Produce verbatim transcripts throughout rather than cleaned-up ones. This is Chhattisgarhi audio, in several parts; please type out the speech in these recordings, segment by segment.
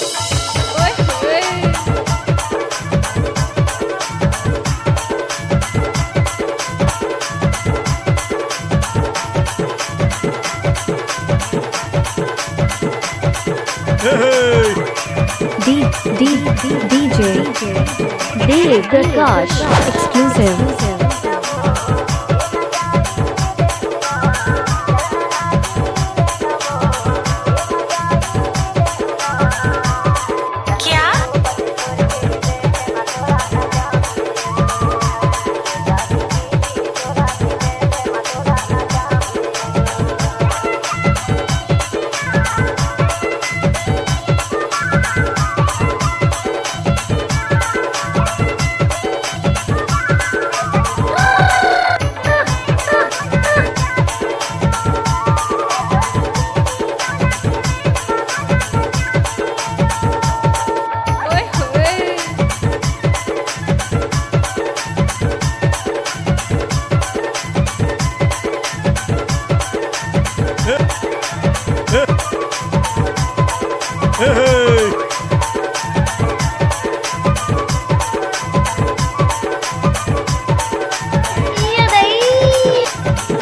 ओए होए। D, D, D J Dev Prakash exclusive.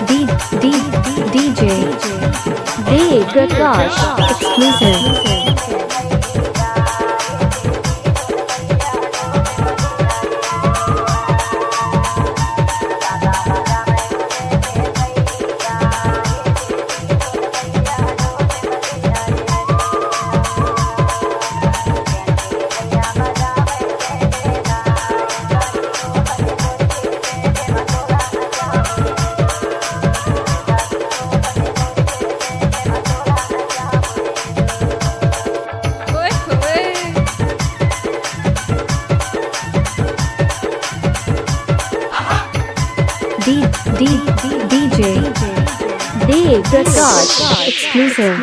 D, D, D J Dev Prakash exclusive. D, D, D J Dev Prakash exclusive.